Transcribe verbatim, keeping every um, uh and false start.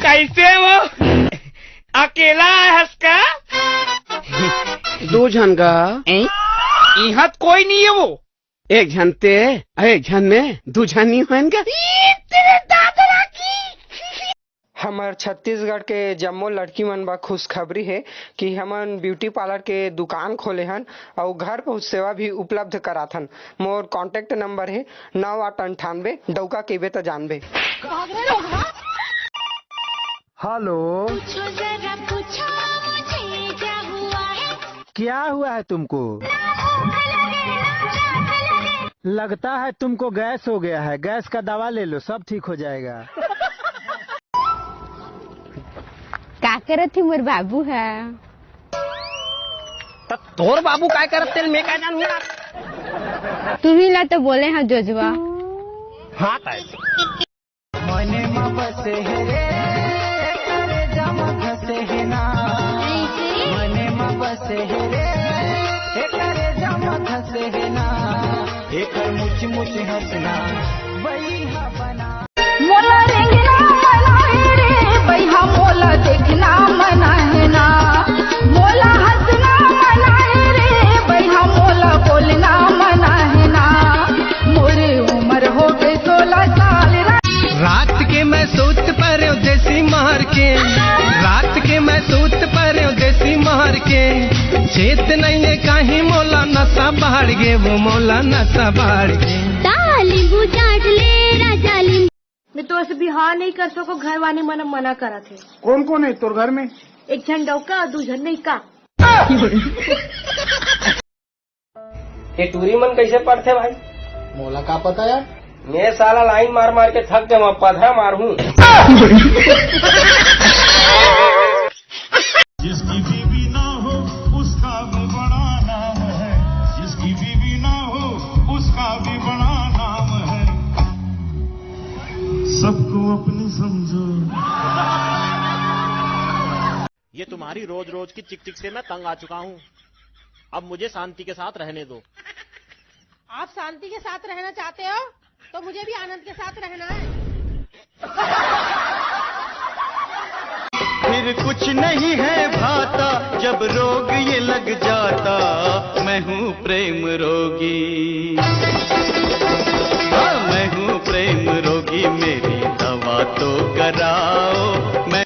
कैसे वो? अकेला है हंस का? दो झन का। ए? इहाँ त कोई नहीं है वो। एक झन ते, एक झन में दू झन नहीं होएन का? हमर छत्तीसगढ़ के जम्मो लड़की मन बर खुशखबरी हे कि हमन ब्यूटी पार्लर के दुकान खोले हन अउ घर पहुंच सेवा भी उपलब्ध कराथन। मोर कॉन्टैक्ट नंबर हे नौ आठ अंठानवे। डौका केबे त जानबे। हेलो। पूछो जरा, पूछो मुझे क्या हुआ है? क्या हुआ है तुमको? ना भूख लगे, ना प्यास लगे। लगता है तुमको गैस हो गया है, गैस का दवा ले लो, सब ठीक हो जाएगा। का करत हे मोर बाबू ह? त तोर बाबू काय करत तेल मैं काय जानू यार? तुम्ही ला तो बोले हा जोजवा। हाँ ताई। मने मा बसे हे रे, करे जमा धसे हे ना। मने मा बसे हे रे, करे जमा धसे हे ना। एकर मुच मुच हंसना, बइहा बना। मोला रेंगना मना हे रे, बइहा मोला देखना मना हे ना। मोला हंसना मना हे रे, बइहा मोला बोलना मना हे ना। मोरे उमर हो गे सोलह साल रा- रात के मैं सूत परेंव देसी मार के, रात के मैं सूत परेंव देसी मार के। चेत नइये काहीं मोला नशा बाढ़ गे, वो मोला नशा बाढ़ गे। ता लींबू चाट ले राजा लींबू। मैं तो ऐसे बिहाव नहीं कर सको, घर वाले मन मना करत हे। कौन कौन है तोर घर में? एक झन डौका अउ दू झन लइका। ये टूरी मन कैसे पढ़थे भाई? मोला का पता यार। मैं साला लाइन मार मार के थक गया, वहाँ पधरा मारहूँ। जिसकी बीवी ना हो, उसका भी बड़ा नाम है। जिसकी बीवी ना हो, उसका भी बड़ा नाम है। सबको अपनी समझो। ये तुम्हारी रोज रोज की चिक चिक से मैं तंग आ चुका हूँ। अब मुझे शांति के साथ रहने दो। आप शांति के साथ रहना चाहते हो तो मुझे भी आनंद के साथ रहना है। फिर कुछ नहीं है भाता, जब रोग ये लग जाता, मैं हूँ प्रेम रोगी। हाँ, मैं हूँ प्रेम रोगी, मेरी दवा तो कराओ।